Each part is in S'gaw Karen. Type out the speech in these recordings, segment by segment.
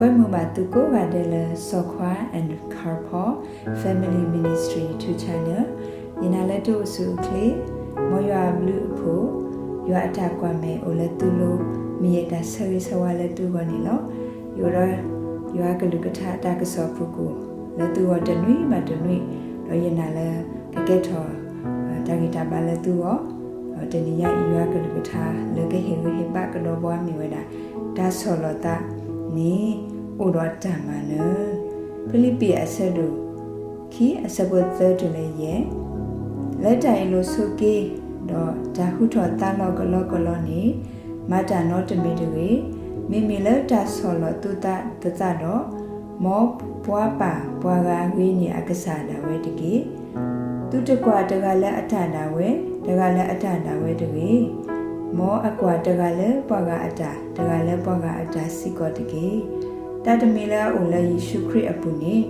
ကွဲမုာ်ဘၣ်သုကိးဂၤဒဲးလၢ စီၤခွါ and Carpal Family Ministry YouTube Channel, ယနာ်လၢတအိၣ်ဆူၣ်အိၣ်ချ့, မ်ယွၤအဘျုးအဖှိၣ်, ယွၤအတၢ်ကွၢ်မဲာ်အိၣ်လၢသုလိၤ, မ့ၢ်ယတၢ်ဆၢဂ့ၤဆၢဝါလၢသုဂီၢ်န့ၣ်လီၤ. ယအိၣ်ဒီးယွၤကလုၢ်ကထါတၢ်ကစီၣ်အဖုၣ်ကိာ် လၢသုဂီၢ်တနွံဘၣ်တနွံ, ဒီးယနာ်လၢကကဲထီၣ် တၢ်ဂံၢ်တၢ်ဘါလၢသုဂီၢ်, ဒီးတနံၤညါအံၤယွၤကလုၢ်ကထါလၢကဟ့ၣ်ဂံၢ်ဟ့ၣ်ဘါကဒီးပှၤမ့ၢ်ဝဲဒၣ် တၢ်ဆီၣ်လီၤသးန့ၣ် အိၣ်ဒီးတၢ်မၤနၢၤ, ဖံလံးပံးအဆၢဒိၣ်ခံအဆၢဖိသၢတုၤလၢယဲၢ်, လၢတၢ်အ့ၣ်လိာ်ဆိးက့ ဒီးတၢ်ဟူထီၣ်သါလီၤကလီကလီန့ၣ် မၤတၢ်နီတမံၤတဂ့ၤ, မ့မ့ၢ်လၢတၢ်ဆီၣ်လီၤသုသးသသးဒီး မ်ပှၤပာ်ပှၤဂၤဂ့ၤန့ၢ်အကစၢ်ဒၣ်ဝဲတက့ၢ်. သုတကွၢ်တဂၤလၢအတၢ်ဒၣ်ဝဲ, တဂၤလၢအတၢ်ဒၣ်ဝဲတဂ့ၤ. မ်အကွၢ်တဂၤလၢပှၤဂၤအတၢ်, တဂၤလၢပှၤဂၤအတၢ်စ့ၢ်ကီးတက့ၢ်. တၢ်တမံၤလၢအအိၣ်လၢယ့ၣ်ၡူးခရံာ်အပူၤန့ၣ်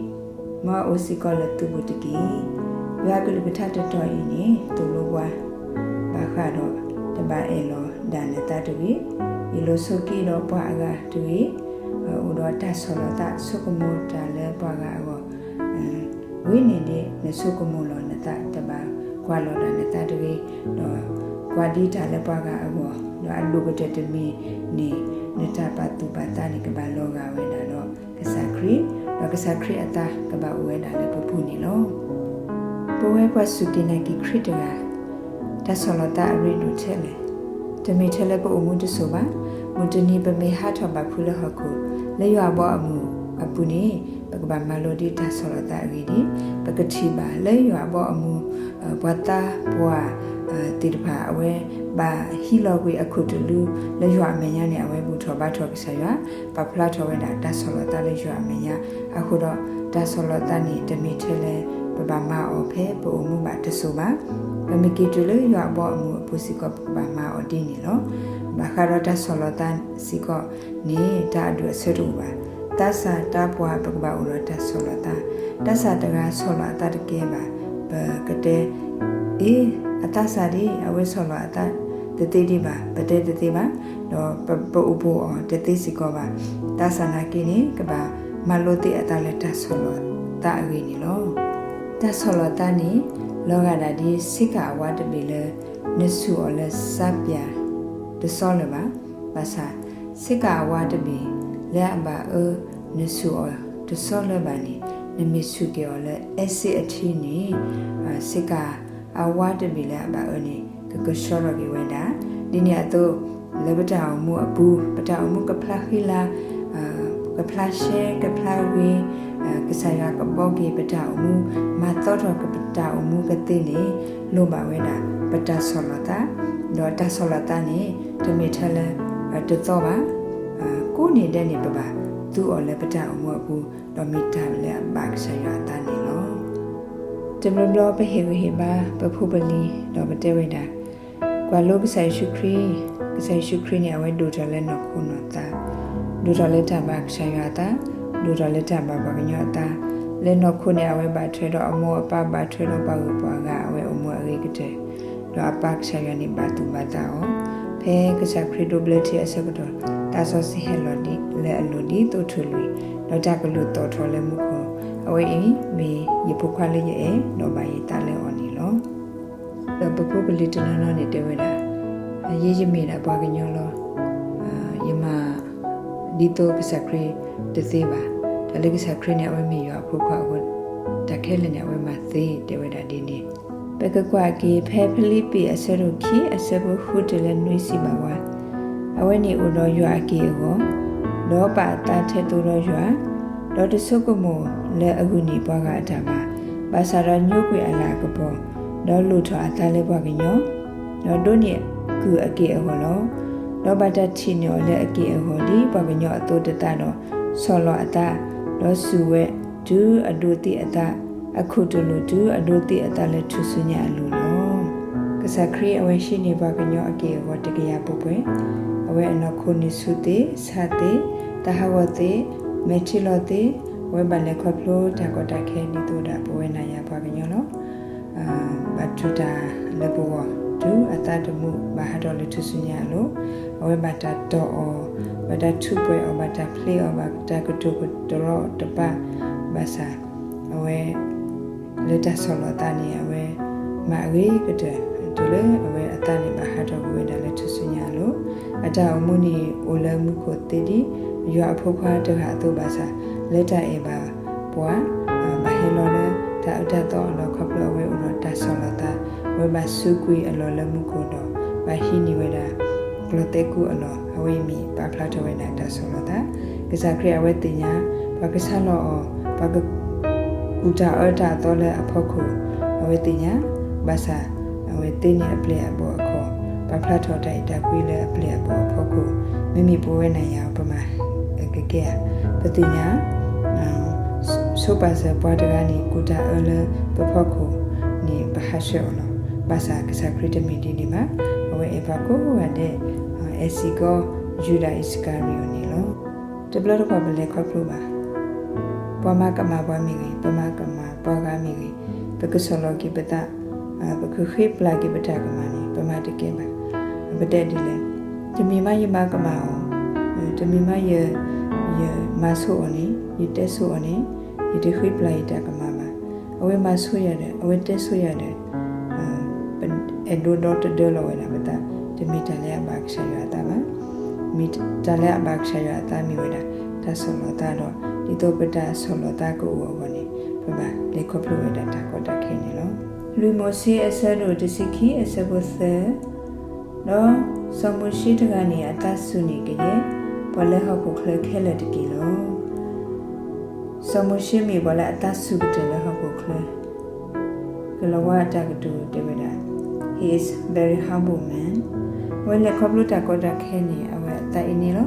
မ်အအိၣ်စ့ၢ်ကီးလၢသုပူၤတက့ၢ်. ယွၤကလုၢ်ကထါတတီၤအံၤန့ၣ် သိၣ်လိပှၤ ဘၣ်ဃးဒီးတဘၣ်အဲၣ်လီၤဒၣ်နသးတဂ့ၤ, အ့ၣ်လိာ်ဆိးက့ဒီးပှၤအဂၤတဂ့ၤ, အိၣ်ဒီးတၢ်ဆီၣ်လီၤသးဆိကမိၣ်တၢ်လၢပှၤဂၤအဂီၢ်, ဂ့ၤန့ၢ်ဒံးနဆိကမိၣ်လီၤနသး, တဘၣ်ကွၢ်လီၤဒၣ်နသးတဂ့ၤ, ဒီးကွၢ်ဒံးတၢ်လၢပှၤဂၤအဂီၢ်, ဒီးအဒိၣ်ကတၢၢ်တမံၤန့ၣ် နတၢ်ပာ်သူၣ်ပာ်သးန့ၣ် ကဘၣ်လီၤဂာ်ဝဲဒၣ်ဒီးကစၢ်ခရံာ်, ဒီးကစၢ်ခရံာ်အသးကဘၣ်အိၣ်ဝဲဒၣ်လၢပပူၤန့ၣ်လီၤ. ပဝဲပှၤစူၢ်က့ၤနာ်က့ၤခရံာ်တဂၤ, တၢ်ဆီၣ်လီၤသးအရ့ဒိၣ်ထဲလဲၣ်. တမ့ၢ်ထဲလၢပအိၣ်မူတစိၤဘၣ်. မုၢ်တနံၤပမ့ၢ်ဟးထီၣ်ဘၣ်ဖုးလၢဟီၣ်ခိၣ် လၢယွၤအဘီအမုၢ်အပူၤန့ၣ် ပကဘၣ်မၤလိဒ်တၢ်ဆီၣ်လီၤသးအဂ့ၢ်ဒ်အံၤ, ပကထံၣ်ဘၣ်လၢယွၤအဘီအမုၢ် ပှၤသးပှၢ်သ့ၣ်တဖၣ် အဝဲဘၣ်ဟံးလီၤကွံာ်အခိၣ်တလူလၢယွၤအမဲာ်ညါန့ၣ် အဝဲဘူၣ်ထီၣ်ဘါထီၣ်ကစၢ်ယွၤ, ပာ်ဖျါထီၣ်ဝဲဒၣ်တၢ်ဆီၣ်လီၤသးလၢယွၤအမဲာ်ညါ. အဃိဒီးတၢ်ဆီၣ်လီၤသးန့ၣ် တမ့ၢ်ထဲလၢပဘၣ်မၤအီၤဖဲပအိၣ်မူဘၣ်တစိၤဘၣ်. ပမ့ၢ်က့ၤတုၤလၢယွၤအဘီအမုၢ်အပူၤစ့ၢ်ကီး ပကဘၣ်မၤအီၤဒ်န့ၣ်လီၤ. ဘၣ်ဃးဒီးတၢ်ဆီၣ်လီၤသးစ့ၢ်ကီးန့ၣ် တၢ်အဒိၣ်အဆၢတအိၣ်ဘၣ်. သးစၢ်သးပှၢ်ပကဘၣ်အိၣ်ဒီးတၢ်ဆီၣ်လီၤသး. သးစၢ်တဂၤဆီၣ်လီၤအသးတကဲဘၣ်. ပကတဲ အ့ အသးစၢ်ဒ်အဝဲဆီၣ်လီၤအသးတသ့ဒံးဘၣ်, ပတဲတသ့ဘၣ်, ဒီးပ ပအိၣ်ပိာ်အီၤတသ့စ့ၢ်ကီးဘၣ်. သးစၢ်နာ်က့န့ၣ် ကဘၣ်မၤလိသ့အသးလၢတၢ်ဆီၣ်လီၤသးအဂ့ၢ်န့ၣ်လီၤ. တၢ်ဆီၣ်လီၤသးန့ၣ် လီၤဂာ်ဒၣ်ဒ်ဆ့ကၤအဝါတဘ့ၣ်လၢ နဆူၣ်အီၤလၢစါပၠးတဆီလၢၤဘၣ်. ဘၣ်ဆၣ် ဆ့ကၤအဝါတဘ့ၣ်လၢအဘၣ်အၢ နဆူၣ်အီၤတဆီလၢၤဘၣ်န့ၣ် နမ့ၢ်ဆူၣ်က့ၤအီၤလၢ acid အထံန့ၣ် ဆ့ကၤအဝါတဘ့ၣ်လၢအဘၣ်အၢန့ၣ် ကကဆှီထီၣ်က့ၤဝဲဒၣ်. ဒ်န့ၣ်အသိး လၢပတၢ်အိၣ်မူအပူၤ ပတၢ်အိၣ်မူကဖျါဃံလၤ ကဖျါရှဲ ကဖျါဂ့ၤ, ကစၢ်ယွၤကဘှီက့ၤပတၢ်အိၣ်မူ မၤသီထီၣ်ပတၢ်အိၣ်မူကသ့န့ၣ် လိၣ်ဘၣ်ဝဲဒၣ်ပတၢ်ဆီၣ်လီၤသး, ဒီးတၢ်ဆီၣ်လီၤသးန့ၣ် တမ့ၢ်ထဲလၢတသီဘၣ်. ကိးနံၤဒဲးန့ၣ် ပဘၣ်သူအီၤလၢပတၢ်အိၣ်မူအပူၤ ဒီးမ့ၢ်တၢ်လၢအဘၣ်ကစၢ်ယွၤအသးန့ၣ်လီၤ. တဘျီဘျီပဟ့ၣ်ဂံၢ်ဟ့ၣ်ဘါ ပဖိပလံၤ ဒီးပတဲဝဲဒၣ် ကွၢ်လိကစၢ်ယ့ၣ်ၡူးခရံာ်, ကစၢ်ယ့ၣ်ၡူးခရံာ်န့ၣ် အဝဲဒိၣ်ထီၣ်လၢနီၢ်ခိနီၢ်သး, ဒိၣ်ထီၣ်လၢတၢ်ဘၣ်ကစၢ်ယွၤအသး, ဒိၣ်ထီၣ်လၢတၢ်ဘၣ်ပှၤကညီအသး, လၢနီၢ်ခိန့ၣ် အဝဲဘၣ်ထွဲဒီးအမိၢ်အပၢ် ဘၣ်ထွဲဒီးပှၤဂုၤပှၤဂၤ အဝဲအိၣ်မူအဂ့ၤကတၢၢ်, ဒီးအပၢ်ကစၢ်ယွၤန့ၣ်ဘၣ်သူၣ်ဘၣ်သးအီၤ, ဖဲကစၢ်ခရံာ်ဒိးဘျၢထံအဆၢကတီၢ် သးစီဆှံဟဲလီၤလၢအလိၤဒ်သိးထူၣ်လွံၢ်, ဒီးတၢ်ကလုၢ်သီၣ်ထီၣ်လၢမူခိၣ်, အဝဲအံၤမ့ၢ်ယဖိခွါလၢယအဲၣ် ဒီးဘၣ်ယသးလၢအီၤန့ၣ်လီၤ. ဒီးပဖိပလံၤတနီၤနီၤန့ၣ်တဲဝဲဒၣ်, ယဲယမ့ၢ်ဒၣ်ပှၤကညီလီၤ. ယမၤဒ်သိးကစၢ်ခရံာ်တသ့ဘၣ်. တၢ်လၢကစၢ်ခရံာ်န့ၣ် အဝဲမ့ၢ်ယွၤအဖိခွါအဃိ, တၢ်ခဲလၢာ်န့ၣ် အဝဲမၤသ့ တဲဝဲဒၣ်ဒ်န့ၣ်. ပကကွၢ်က့ၤဖဲဖံလံးပံးအဆၢဒိၣ်ခံ အဆၢဖိဃုတုၤလၢနွံစံးဘၣ်ဝဲ, အဝဲန့ၣ်အိၣ်ဒီးယွၤအက့ၢ်အဂီၤ, ဒီးပာ်အသးထဲသိးဒီးယွၤ, ဒီးတဆိကမိၣ်လၢအဂုာ်န့ၢ်ပှၤဂၤအတၢ်ဘၣ်, ဘၣ်ဆၣ်ဒီးညိကွံာ်အလၤအကပီၤ, ဒီးလိၣ်ထီၣ်အသးလၢပှၤကညီ, ဒီးဒိးန့ၢ်ကုၢ်အက့ၢ်အဂီၤလီၤ. ဒီးဘၣ်တၢ်ထံၣ်န့ၢ်အီၤလၢအက့ၢ်အဂီၤဒ်ပှၤကညီအသိးတသးဒီး, ဆီၣ်လီၤအသး, ဒီးစူၢ်ဝဲတုၤအဒိးသံအသး, အခိၣ်တလိၣ်တုၤအဒိးသံအသးလၢထူၣ်စုညါအလိၤလီၤ. ကစၢ်ခရံာ်အဝဲဟံးန့ၢ်ပှၤကညီအက့ၢ်အဂီၤတကယၤပှဲၤပှဲၤ, အဝဲအနီၢ်ခိန့ၣ်ဆူးသ့, ဆါသ့, တၢ်ဟးဂီၤသ့, မဲာ်ထံလီၤသ့, အဝဲဘၣ်လဲၤခီဖျိတၢ်ကီတၢ်ခဲဒ်သိးဒၣ်ပဝဲနၤယၤပှၤကညီလီၤ. ဘၣ်တူၢ်တၢ်လၢပဂီၢ်, တုၤအသးတမူဘၣ်ဟးထီၣ်လၢထူၣ်စုညါအလိၤ, အဝဲဘၣ်တၢ်တီၢ်အီၤ, ဘၣ်တၢ်ထူးပှဲၤအီၤ, ဘၣ်တၢ်ဖျ့အီၤ, ဘၣ်တၢ်ကတိၤကတြီတပၢ်, ဘၣ်ဆၣ် အဝဲ လၢတၢ်ဆီၣ်လီၤသးန့ၣ် အဝဲမၤအဂ့ၤကတၢၢ် တုၤလၢအဝဲအသးန့ၣ် ဘၣ်ဟးထီၣ်ကွံာ်ဝဲဒၣ်လၢထူၣ်စုညါအလိၤ, အတၢ်အိၣ်မူန့ၣ် အိၣ်လၢမူခိၣ်သ့ဒ် ယွၤအဖိခွါတဂၤအသိးဘၣ်ဆၣ်, လၢတၢ်အဲၣ်ဘၣ်ပှၤ ဘၣ်ဟဲလီၤလၢတၢ်အၢတၢ်သီအလီၢ် ခီဖျိအဝဲအိၣ်ဒီးတၢ်ဆီၣ်လီၤသး, အဝဲဘၣ်စူးကွံာ်အလီၢ်လၢမူခိၣ်ဒီး ဘၣ်ဟံးန့ၢ်ဝဲဒၣ် ကျီၢ်သဲးကူအလီၢ်, အဝဲအံၤမ့ၢ်ပာ်ဖျါထီၣ်ဝဲဒၣ်တၢ်ဆီၣ်လီၤသး. ကစၢ်ခရံာ်အဝဲသ့ၣ်ညါ ပှၤကဆါလီၤအီၤ, ပှၤကကူၣ်တၢ်အၢတၢ်သီလၢအဖီခိၣ်, အဝဲသ့ၣ်ညါ, ဘၣ်ဆၣ် အဝဲသ့န့ၢ်အပျဲၢ်အဘီၣ်အခီၣ်, ပာ်ဖျါထီၣ်တၢ်အဲၣ်တၢ်ကွံလၢအပျဲၢ်အဘီၣ်အဖီခိၣ်, မ့မ့ၢ်ပဝဲနၤယၤ ပမၤကကဲဧါ, ပသ့ၣ်ညါ ဆိပာ်စၢၤပှၤတဂၤန့ၣ် ကူၣ်တၢ်အၢလၢပဖီခိၣ်န့ၣ် ပဟးဆှဲးအီၤလီၤ. ဘၣ်ဆၣ်ကစၢ်ခရံာ်တမ့ၢ်ဒ်န့ၣ်ဘၣ်. အဝဲအဲၣ်ပှၤကိးဂၤဒဲး, အဲၣ်စ့ၢ်ကီးယူဒၤအံၣ်စကၤရံၤအိၣ်န့ၣ်လီၤ. တဘျီတခီၣ်ပလဲၤခီဖျိဘၣ် ပှၤမၤကမၣ်ပှၤမ့ၢ်ဂ့ၤ, ပမၤကမၣ်ပှၤဂၤမ့ၢ်ဂ့ၤ, ပကဆီၣ်လီၤက့ၤပသး, ပကဃ့ပျၢ်က့ၤပတၢ်ကမၣ်န့ၣ် ပမၤတကဲဘၣ်. ပတဲဒ်လဲၣ်, တမ့ၢ်မးယမၤကမၣ်အီၤ, တမ့ၢ်မးယ, ယမၤဆိအီၤန့ၣ်, ယတဲဆိအီၤန့ၣ်, ယတဃ့ပျၢ်ယတၢ်ကမၣ်ဘၣ်. အဝဲမၤဆိယၤဒီး အဝဲတဲဆိယၤဒီး အဲၣ်ဒိးဒီတဒၢလီၤဝဲဒၣ်ပသး, တမ့ၢ်တၢ်လၢအဘၣ်ကစၢ်ယွၤအသးဘၣ်. မ့ၢ်တၢ်လၢအဘၣ်ကစၢ်ယွၤအသးမ့ၢ်ဝဲဒၣ် တၢ်ဆီၣ်လီၤသးဒီး ဒ်သိးပတၢ်ဆီၣ်လီၤသးကအိၣ်အဂီၢ်န့ၣ် ပဘၣ်လဲၤခီဖျိဝဲဒၣ်တၢ်ကီတၢ်ခဲန့ၣ်လီၤ. လွံၢ်မိၤၡ့အဆၢဒိၣ်တဆံခံအဆၢဖိသၢ, ဒီးစီၤမိၤၡ့တဂၤန့ၣ် အသးစူၤန့ၢ်ကယဲၢ် ပှၤလၢဟီၣ်ခိၣ်ချၢခဲလၢာ်တက့ၢ်လီၤ. စီၤမိၤၡ့မ့ၢ်ပှၤလၢအသးစူၤကတၢၢ်လၢဟီၣ်ခိၣ်ချၢ, ကလီၤဝါအတၢ်ကတိၤတဲဝဲဒၣ်, He is very humble man. အဝဲလဲၤခီဖျိတၢ်ကီတၢ်ခဲန့ၣ် အဝဲအသးအံၤန့ၣ်လီၤ.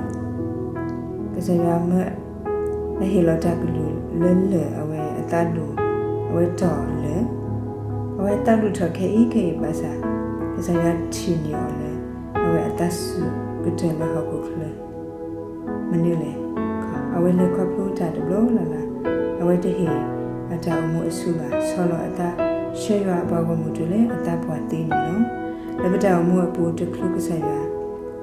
ကစၢ်ယွၤမၢအဟ့ၣ်လီၤတၢ်ကလုၢ်လၢလၢၢ်အဝဲအသးဒူၣ်, အဝဲတီၢ်လၢာ်, အဝဲသးဒူၣ်ထီၣ်ခဲအံၤခဲအံၤဘၣ်ဆၣ်, ကစၢ်ယွၤထံၣ်န့ၢ်အီၤလၢ အဝဲအသးစူၤကတၢၢ်လၢဟီၣ်ခိၣ်ချၢ မနုၤလဲၣ်. အဝဲလဲၤခီဖျိတၢ်တဘျီလၢ်လၢ်, အဝဲတဟ့ၣ်အတၢ်အိၣ်မူအစူၤဘၣ်, ဆီၣ်လီၤအသး, ဆှၢယွၤအပှၤဂီၢ်မုၢ်တုၤလၢအသးပှၢ်သ့န့ၣ်လီၤ. လၢပတၢ်အိၣ်မူအပူၤ တချုးကစၢ်ယွၤ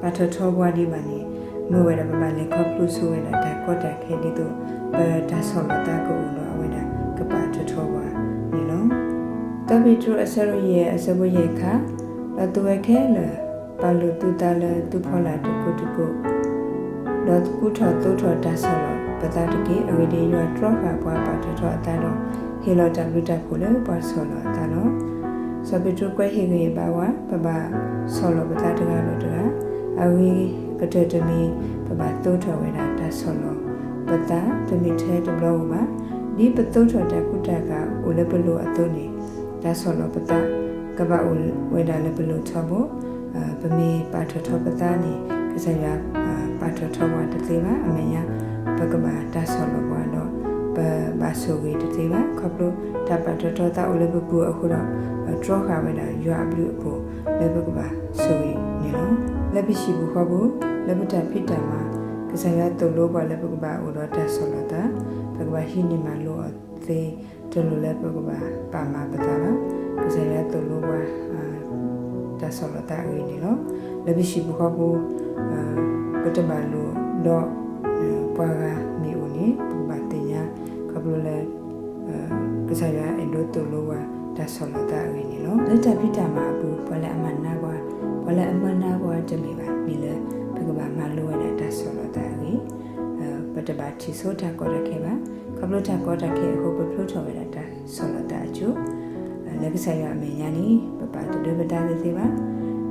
ပာ်ထီၣ်ထီပှၤဒံးဘၣ်န့ၣ်, မ့ၢ်ဝဲဒၣ်ပဘၣ်လဲၤခီဖျိဆိဝဲဒၣ်တၢ်ကီတၢ်ခဲဒ်သိး ပတၢ်ဆီၣ်လီၤသးကအိၣ်ဒီးအဝဲဒၣ်ကပာ်ထီၣ်ထီပှၤန့ၣ်လီၤ. တၢ်ပ့းတရူးအဆၢဒိၣ်ယဲၢ်အဆၢဖိယဲၢ်ခါ, ဒီးသုဝဲခဲလၢာ် ပာ်လိာ်သုသးလၢသုဖီလာ်တကိးတကိး, ဒီးကူထီၣ်သိးထီၣ်တၢ်ဆီၣ်လီၤပသးတက့ၢ်. အဂ့ၢ်ဒ်အံၤ, ယွၤတြီဃာ်ပှၤပာ်ထီၣ်ထီအသးဒီး ဟ့ၣ်လီၤတၢ်ဘျုးတၢ်ဖှိၣ်လၢပှၤဆီၣ်လီၤအသးလီၤ. စီၤပ့းတရူးကွဲးဟ့ၣ်ဂ့ၤဘၣ်ဝဲ, ပဘၣ်ဆီၣ်လီၤပသးတဂၤဒီးတဂၤ, အဂ့ၤကတၢၢ်တမံၤ ပဘၣ်သိးထီၣ်ဝဲဒၣ်တၢ်ဆီၣ်လီၤပသး တမ့ၢ်ထဲတဘျီဧိၤဘၣ်. ဒ်ပသိးထီၣ်တၢ်ကူတၢ်ကၤအိၣ်လၢပလိၤအသိးန့ၣ်, တၢ်ဆီၣ်လီၤပသး ကဘၣ်အိၣ်ဝဲဒၣ်လၢပလိၤထီဘိ. ပမ့ၢ်ပာ်ထီၣ်ထီပသးန့ၣ် ကစၢ်ယွၤပာ်ထီၣ်ထီပှၤတသ့ဘၣ်. အမဲာ်ညါ ပကဘၣ်တၢ်ဆီၣ်လီၤပှၤဒီး ပဘၣ်ဆိၣ်ဂ့ၤတသ့ဘၣ်. ခီဖျိတၢ်ပာ်ထီၣ်ထီသးအိၣ်လၢပပူၤအဃိဒီး တြီဃာ်ဝဲဒၣ်ယွၤအဘျုးအဖှိၣ်လၢပကဘၣ်ဆိၣ်ဂ့ၤန့ၣ်လီၤ. လၢပဟံၣ်ပူၤဃီပူၤ, လၢပတၢ်ဖံးတၢ်မၤ, ကစၢ်ယွၤသိၣ်လိပှၤလၢပကဘၣ်အိၣ်ဒီးတၢ်ဆီၣ်လီၤသး, ပကဘၣ်ဟံးန့ၢ်မၤလိအီၤသ့ တလိၣ်လၢပကဘၣ်ပာ်မၤပသးဘၣ်. ကစၢ်ယွၤသိၣ်လိပှၤ တၢ်ဆီၣ်လီၤသးအဂ့ၢ်န့ၣ်လီၤ. လၢပဟံၣ်ပူၤဃီပူၤ ပတဘၣ်လိာ်ဒီး ပှၤဂၤမ့ၢ်အိၣ်န့ၣ် ပကဘၣ်သ့ၣ်ညါ ခီဖျိလၢ ကစၢ်ယွၤအဲၣ်ဒိးသိၣ်လိပှၤ တၢ်ဆီၣ်လီၤသးအဂ့ၢ်န့ၣ်လီၤ. လၢတၢ်ဖံးတၢ်မၤအပူၤ ပှၤလၢအမၤနၢၤပှၤ, ပှၤလၢအမၤနၢၤပှၤတမ့ၢ်ဘၣ်, မ့ၢ်လၢပကဘၣ်မၤလိဝဲဒၣ်တၢ်ဆီၣ်လီၤသးအဂ့ၢ်, ပတဘၣ်ထံၣ်ဆိတၢ်ကီတၢ်ခဲဘၣ်. ခီဖျိတၢ်ကီတၢ်ခဲအဃိ ပဖျိထီၣ်ဝဲဒၣ်တၢ်ဆီၣ်လီၤသးအစိၤ လၢကစၢ်ယွၤအမဲာ်ညါန့ၣ် ပပာ်တဒၢပသးတသ့ဘၣ်.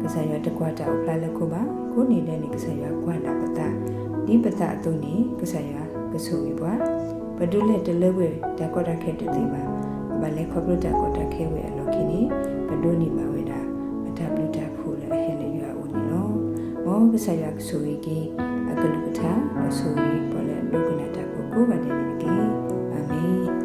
ကစၢ်ယွၤတကွၢ်တၢ်အိၣ်ဖျါလၢခိဘၣ်. ကိးနံၤဒဲးန့ၣ် ကစၢ်ယွၤကွၢ်ဒၣ်ပသး, ဒ်ပသးအသိးန့ၣ် ကစၢ်ယွၤကဆိၣ်ဂ့ၤပှၤ. ပဒုးလဲၤတလၢကွံာ်တၢ်ကီတၢ်ခဲတသ့ဘၣ်. ပဘၣ်လဲၤခီဖျိတၢ်ကီတၢ်ခဲဝဲအလီၢ်ခံန့ၣ် ပဒိးန့ၢ်ဘၣ်ဝဲဒၣ် အတၢ်ဘျုးတၢ်ဖှိၣ်လၢအဟဲလၢယွၤအအိၣ်န့ၣ်လီၤ. မ်ကစၢ်ယွၤကဆိၣ်ဂ့ၤက့ၤ အကလုၢ်ကထါ ဒီးဆိၣ်ဂ့ၤပှၤလၢအဒိကနၣ်တၢ်ဖိကိးဂၤဒဲးန့ၣ်တက့ၢ်. အၤမ့ၣ်.